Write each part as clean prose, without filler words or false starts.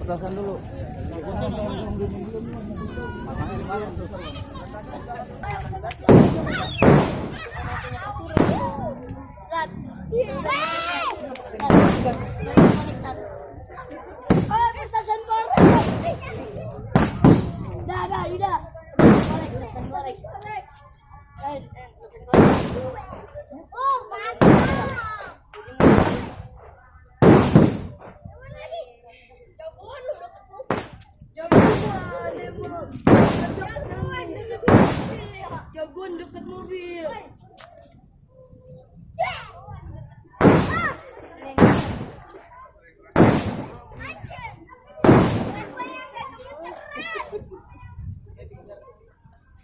Petasan dulu. Jagoan deket mobil.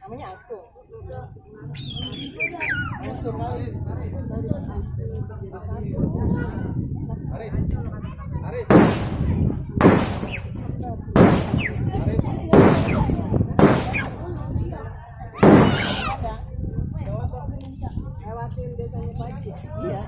Namanya aku. Aris. Lewatin desanya pagi. Iya.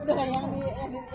Udah yang di edit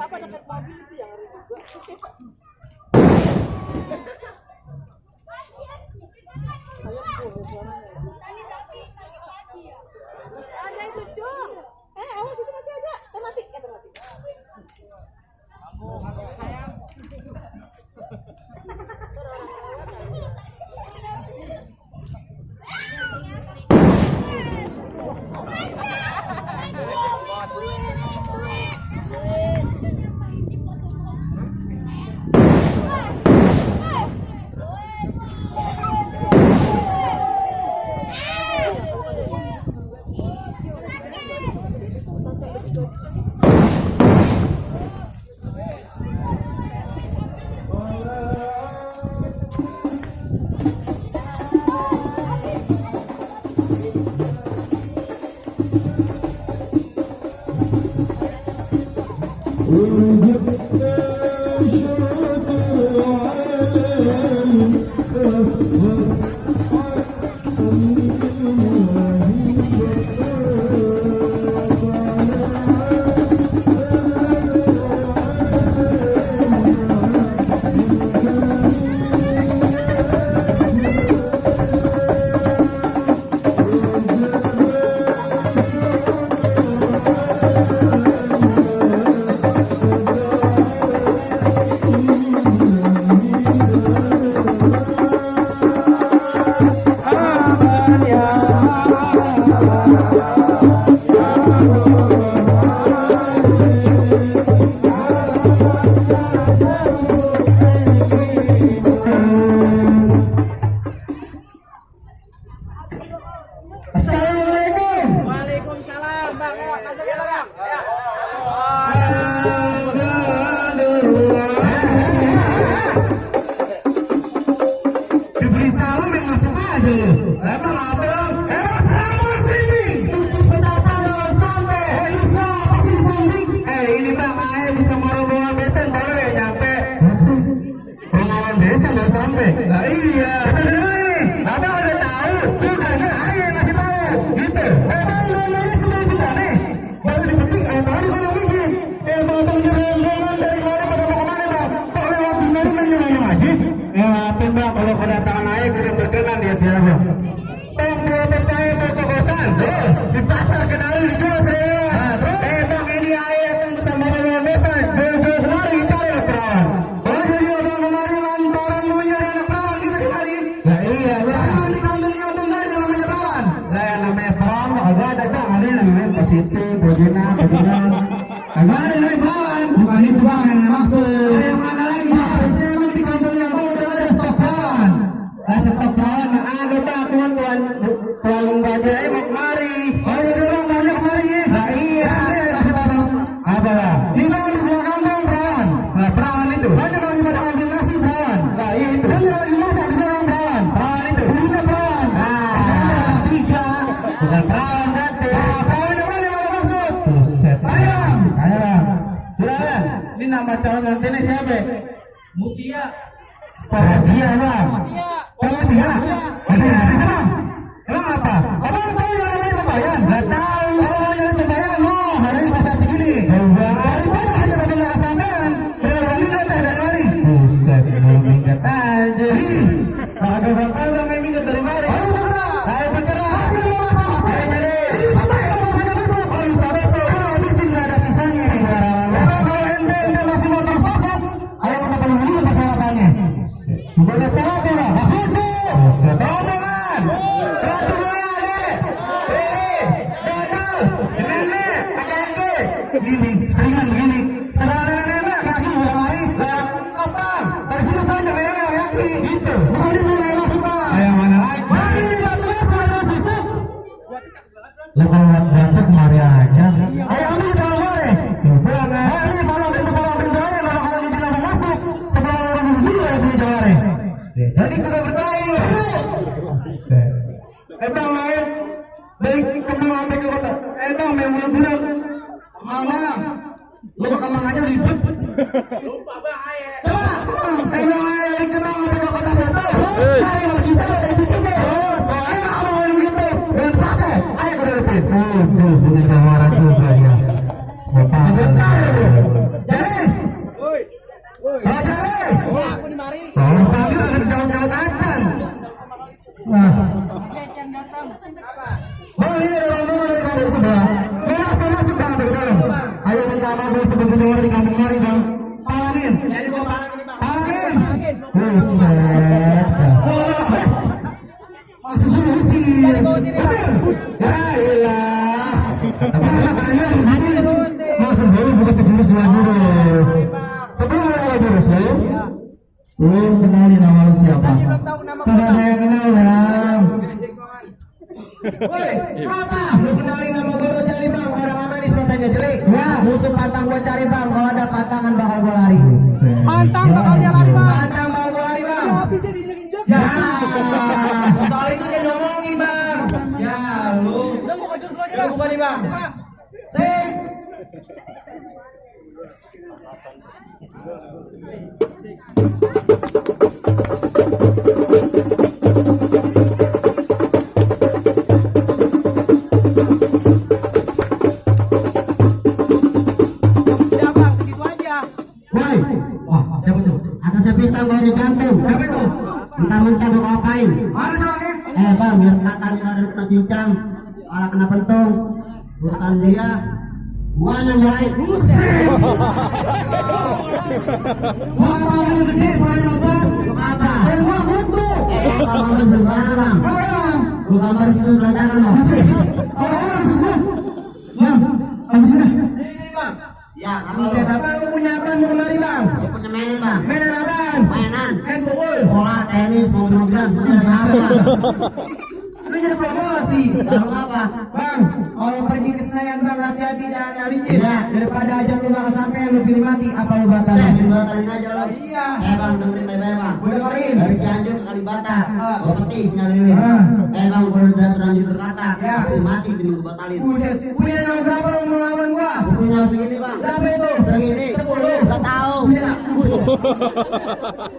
apa dekat mobil itu yang ngeri juga. Masih ada itu, Cung. Awas itu masih ada. Mati. Kagak ada nih bang, bukan itu bang yang maksud. Yang mana lagi? Emang di kampungnya bang udah ada stok bang. Stok bang nggak ada bang tuan. Tuan baja emang kemari. Oh iya orang banyak kemari. Nah iya. Apa lah? Di bang di belakang bang bang. Nah perawan itu. Banyak lagi pada ambil nasi bang. Nah iya itu. Banyak lagi masak di belakang bang. Perawan itu. Dulunya bang. Nah tiga. Bukan perawan berarti. Perawan yang mana yang maksud? Ayo. Sudah, ini nama calon gantinya siapa? Mutia. Mutia bang. Mutia. Mutia. Emang apa? Abang tahu yang namanya Sembayan? Nggak tahu. Kalau yang Sembayan, hari ini pasar segini. Daripada aja tapi nggak sampean. Dengan minggat dari mari. Buset, mau minggat aja. Tak ada bakal bang yang minggat dari mari. Ayo bergerak. Ayo bergerak. Masih masalah. Jadi, apa yang masanya besok? Oh bisa besok. Kalau habisin nggak ada sisanya. Kalau ente masih mau terus masuk, ayo kita penuhi dulu persyaratannya. Boleh syarat ya bang? Aku. Rombongan. Gini, seringan begini. Nenek kaki udah lari. Apa? Dari sini banyak nenek kaki. Gitu. Bukan itu yang masuk bang. Ayo mana lagi? Mari di batu sama susuk. Lo kalau buat batu kemari aja. Ayo ambil kalau mari. Pulang ya. Ayo ini palang pintu aja. Kalau kita nggak masuk, sebelum orang dulu ya punya jawari. Jadi kita bertahan. Bang main dari Kemang sampai ke kota. Bang main bulan-bulan. Mana? Lu ke Kemang aja ribet. Lupa bang ayah. Coba, bang ayah dari Kemang sampai ke kota satu. Saya mau bisa ada cuti deh. Soalnya nggak mau main begitu. Dan pakai, ayo ke depan. Tuh, punya jawara juga dia. Bapak. Jadi, Jadi, Aku di mari. kalau panggil akan jauh-jauh acan. Wah. Oh ini rombongan dari kampung sebelah. Masuk bang ke dalam. Ayo minta maaf sebagai dengar di kampung mari bang. Palangin. Jadi gua palang ini bang. Palangin. Buset. Masuk dulu usir. Ya ilah. Tapi makanya masuk dulu bukan sejurus dua jurus. Sebelum ada dua jurus lo. Lu kenali nama lu siapa? Tidak ada yang kenal bang. Woi, apa? Lu kenalin nama guru cari bang. Orang apa nih sematanya jelek? Ya. Musuh pantang gua cari bang. Kalau ada pantangan bakal gua lari. Pantang bakal dia lari bang. Pantang bakal gua lari bang. Habis dia diinjek-injek. Ya. Soal itu dia ngomongin bang. Ya lu. Udah gua kajur dulu aja Ya bang. bukan nih bang. Sik. Ya bang, segitu aja. Woi, wah siapa itu? Atasnya pisang bawahnya jantung. Siapa itu? Mentah-mentah mau ngapain? Mana soalnya? Bang, biar kata ada kena cincang, malah kena pentung. Urusan dia, gua yang lain. Buset. Gua ngomongnya gede, suaranya ngebas. Apa? Gua kutu. Kalau ngomong sembarangan. Bang, gua gambar sebelah tangan bang. Oh, susah. Bang, habis sudah. Ini bang. Ya, Buset apa lu punya apa mau lari bang? Gua punya mainan bang. Mainan apaan? Mainan. Main pukul. Bola, tenis, mobil-mobilan, punya apa? Lu jadi promosi. Lalu apa? Bang, kalau pergi ke Senayan bang hati-hati jangan licin. Iya. Daripada ajak lu gak kesampean lu pilih mati apa lu batal? Batalin aja lo. Iya. Bang, dengerin baik-baik bang. Gua dengerin. Dari Cianjur ke Kalibata, Ah. gua petis nyalirin. Ah. Bang, gua udah terlanjur berkata, Ya. pilih mati jadi gua batalin. Buset, punya nama berapa lu melawan gua? Gua punya segini bang. Berapa itu? Segini. 10. Gak tahu. Buset tak?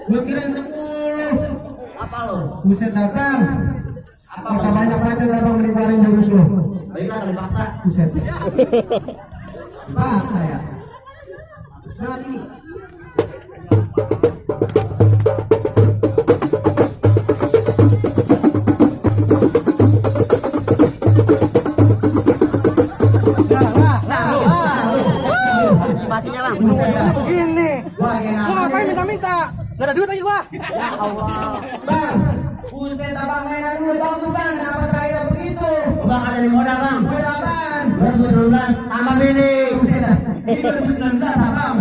Lu kirain 10. Apa lo? Buset tak bang? Apa usah banyak banget abang menikeluarin jurus lu? Baiklah kali paksa. Buset. Pak saya. Lewat ini. Pastinya bang. Buset dah. Begini. Wah, enak. Gua ngapain minta-minta? Gak ada duit lagi gua. Ya Allah. Bang, buset abang mainan lu bagus bang. Kenapa terakhir begitu? Gua bakal dari modal bang. Udah apaan? 2019 tambah bini. 2019 abang.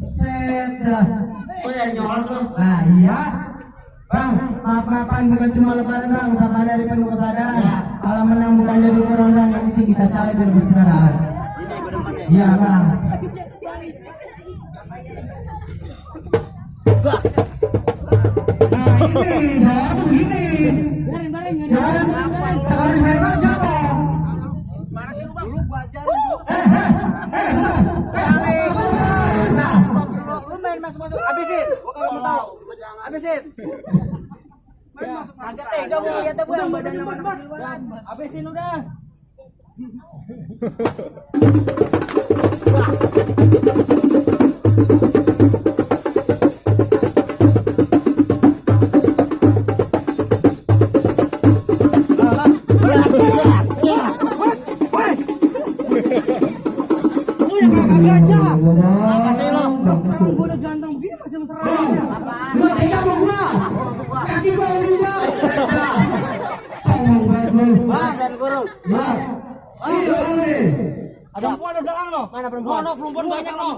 Set dah. Oh ya nyolot tuh. Nah iya. Bang, maaf-maafan bukan cuma lebaran bang, sama dari penuh kesadaran. Kalau menang bukan jadi corona, yang penting kita cari dan bersaudara. Ini berdepan ya. Iya bang. Nah ini, jalan tuh gini. Jalan, sekali saya kan jatuh. Mana sih lu bang? Dulu gua ajarin dulu. Nah, Lu main masuk. Habisin. Gua kalau mau tahu. Habisin. Agak tega gua ngeliatnya gua yang badannya mana. Habisin udah. Ada perempuan di belakang lo. Mana perempuan? Perempuan banyak lo.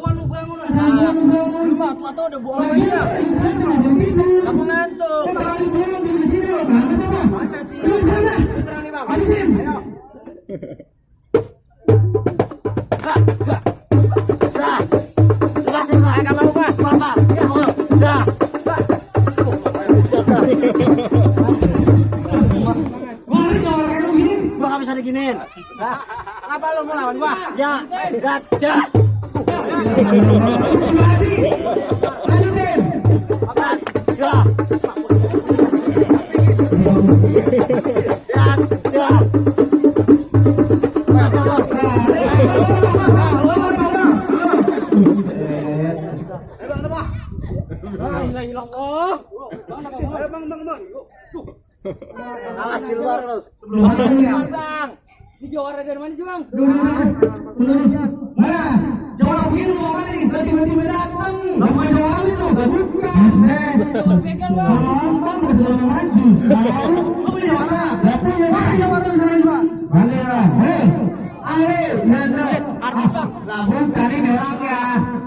Tua tuh udah bohong aja. Kamu ngantuk. Mana sih? Lu serang nih bang. Habisin. Ayo. Diginiin. Nah, apa lu mau lawan gua? Ya, gak. Lanjutin. Apa? Ya. Ya. Alas di luar lu. Bang. Ini juara dari mana sih, Bang? Mana? Juara begini mau kali, tiba-tiba datang. Namanya juara itu. Buset. Nonton sudah maju. Lu beli mana? Mana juara tuh sana juga? Mana lah? Hei, Artis, Bang. Lah bukan ini orangnya.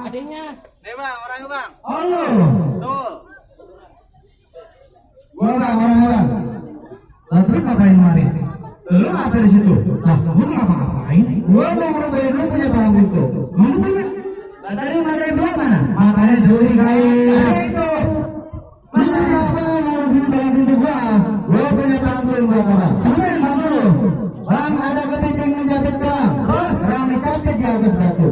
Adanya. Nih, Bang, orangnya, Bang. Oh lu. Tuh. Gua orang. Lah terus ngapain kemarin? Lu ngapain di situ? Lah, gua ngapain? Gua mau ngerobohin lu punya barang itu. Mana punya? Lah tadi madain dua mana? Makanya juri kali. Itu. Masa siapa yang mau punya barang pintu gua? Gua punya bangku yang gua bawa. Mana yang bangku lu? Bang, ada kepiting menjepit bang. Terus orang dicapit di atas batu.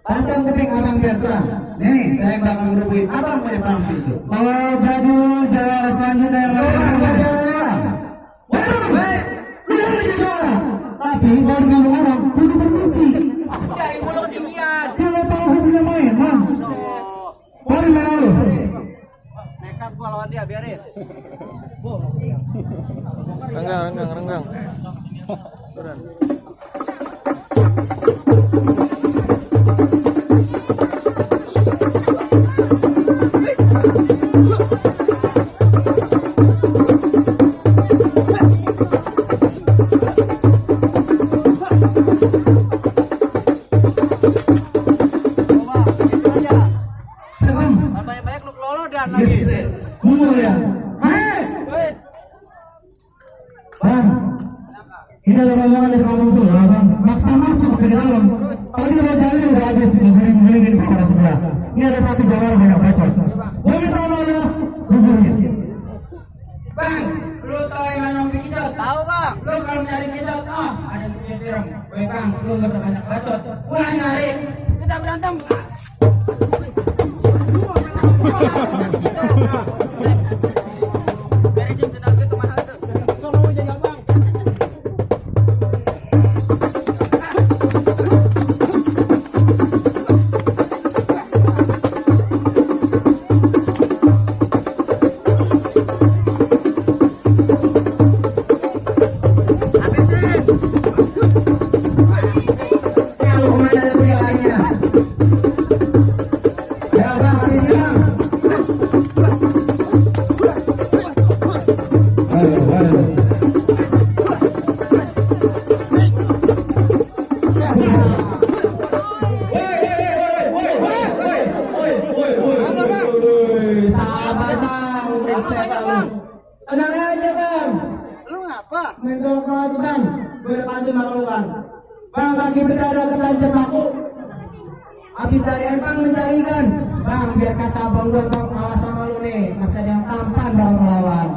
Pasang keping abang biar terang. Nih, saya bakal ngerobohin abang punya barang pintu. Oh, jadi juara selanjutnya yang tapi kalau di kampung orang kudu permisi. Dari mulu ketinggian. Dia nggak tahu gue punya main, mas. Boleh mana lu? Nekat gua lawan dia, biarin. Renggang. Turun. Banyak-banyak lu kelolodan lagi. Mundur ya. Bang, ini ada rombongan dari kampung sebelah, bang. Maksa masuk ke dalam. Tadi kalau jalan udah habis, guling-guling di kepala sebelah. Ini ada satu jawara banyak bacot. Gue minta sama lu, guburnya. Bang, lu tahu yang mana Om Kicot? Tahu, Bang. Lu kalau nyari Kicot, ada sini direm. Woi Bang, lu nggak usah banyak bacot. Mulai nyari, kita berantem. Beresin sendal itu mahal itu. Sono mau jadi abang. Kalau kemana ada punya lainnya? Ya bang, habisin bang. Habis dari Empang mencarikan, bang biar kata abang gua kalah sama lu nih, masih ada yang tampan bang melawan.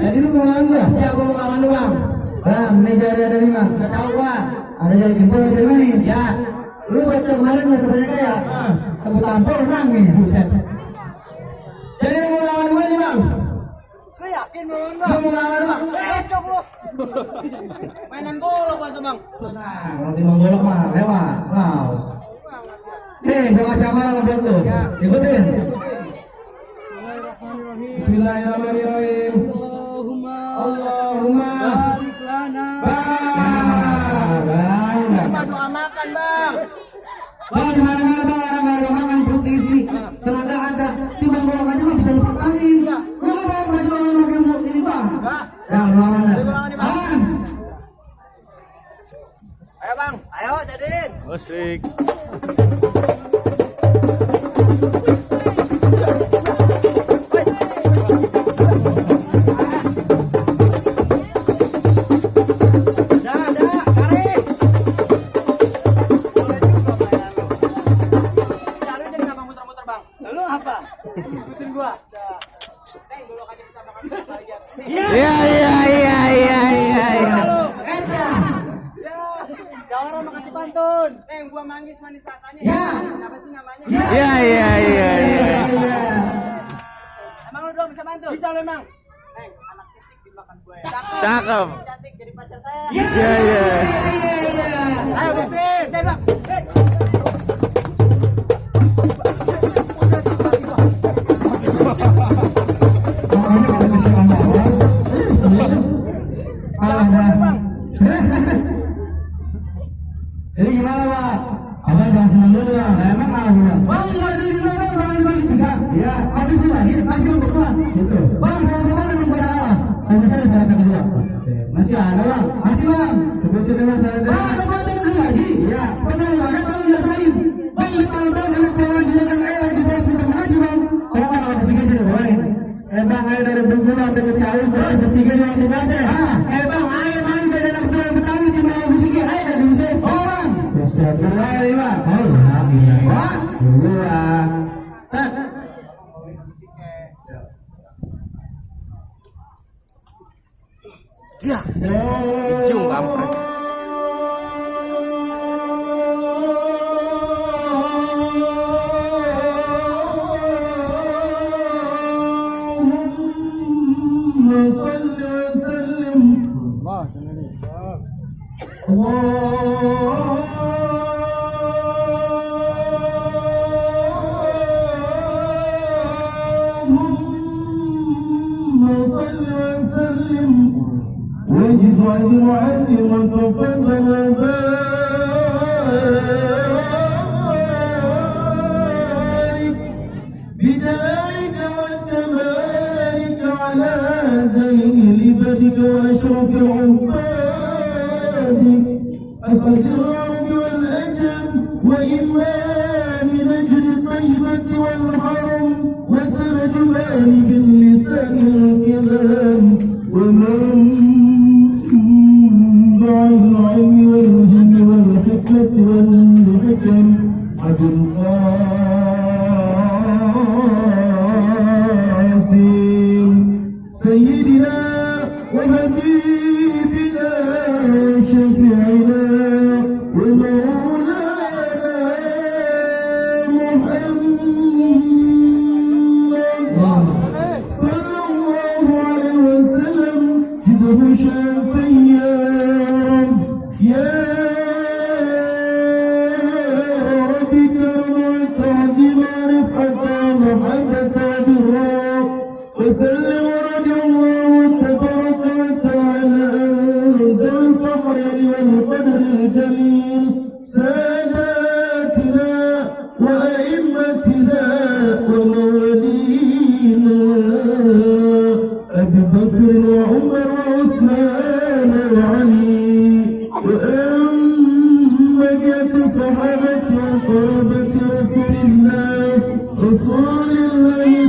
Jadi lu mau lawan gua? Ya gua mau lawan lu bang. Bang, ini jari ada 5. Udah tahu gua. Ada jari jempol dari mana nih? Ya. Lu baca kemarin nggak sebanyak kayak? Tepuk tampil nangis, buset. Jadi lu mau lawan gua nih bang? Lu yakin mau lawan bang? Lu mau lawan bang? Cocok lu. Mainan golok masa bang. Nah, kalau timbang golok mah lewat. Wow. Gua kasih amalan buat lu. Ikutin. Bismillahirrahmanirrahim. Allahumma Barik lana. Cuma doa makan bang. Bang, di mana-mana bang, orang nggak ada makan perut isi, tenaga ada, timbang golok aja mah bisa dipertahin. Lu nggak mau belajar lawan lagi ini bang? Ya, lawan dah. Lawan. Ayo bang, ayo jadiin. Asik. Ikutin gua. Iya. Ya orang makasih pantun. Gua manggis manis rasanya. Ya. Apa sih namanya? Iya. Emang lu doang bisa bantu? Bisa lu emang. Anak fisik di belakang gua ya. Cakep. Cantik jadi pacar saya. Iya. Ayo buktiin. Deh bang. Jadi gimana pak? Abang jangan senang dulu bang, emang apa bilang? Bang, kalau di sini bang, jangan dibagi 3. Iya. Habis dibagi, masih untuk berdua. Gitu. Bang, saya kemana yang pada Allah? Tanya saya cara kedua. Masih ada bang? Masih bang. Sebutin memang saya ada. Bang, sebutin dulu lagi. Iya. Sebelum makan tahu nggak salim. Bang, lu tahu-tahu kalau pelan di belakang lagi saya minta mengaji bang. Kalau kan orang sini jadi boleh. Bang, ayo dari Bengkulu sampai ke Cawi, berarti 3 di waktu biasa. Bang, ayo main dari dalam betul Betawi di mana musik ayo dari musik. Oh bang. Satu lagi bang. Oh iya. Wah. Dua. Ya. Ujung kampret. واجعل معلم وتفضل بارك بدلالك والتبارك على زين لبدك واشرف عبادك اسعد الرب والاجل وامام نجد طيبه والحرم وترجمان باللسان الكلام ومنبع العلم والهدى والحكمة والحكم أبو القاسم سيدنا وحبيبنا شفيعنا ومولانا محمد صلى الله عليه وسلم جده شافي يا رب يا رب كرم وتعظيم رفعة محبة بالرب وسلم رضي الله تبارك وتعالى أنت الفخر والقدر الجليل ساداتنا وأئمتنا وموالينا أبي بكر وعمر وعثمان وعلي وأمجاد الصحابة وقرابة رسول الله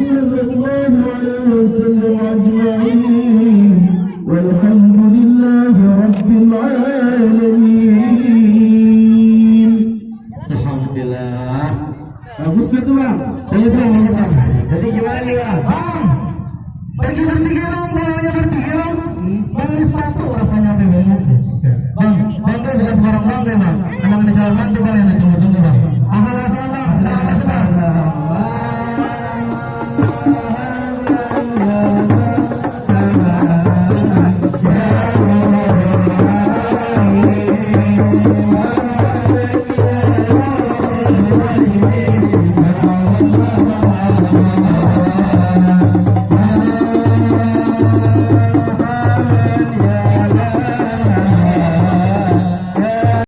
صلى الله عليه وسلم أجمعين والحمد لله رب العالمين. lagi bertiga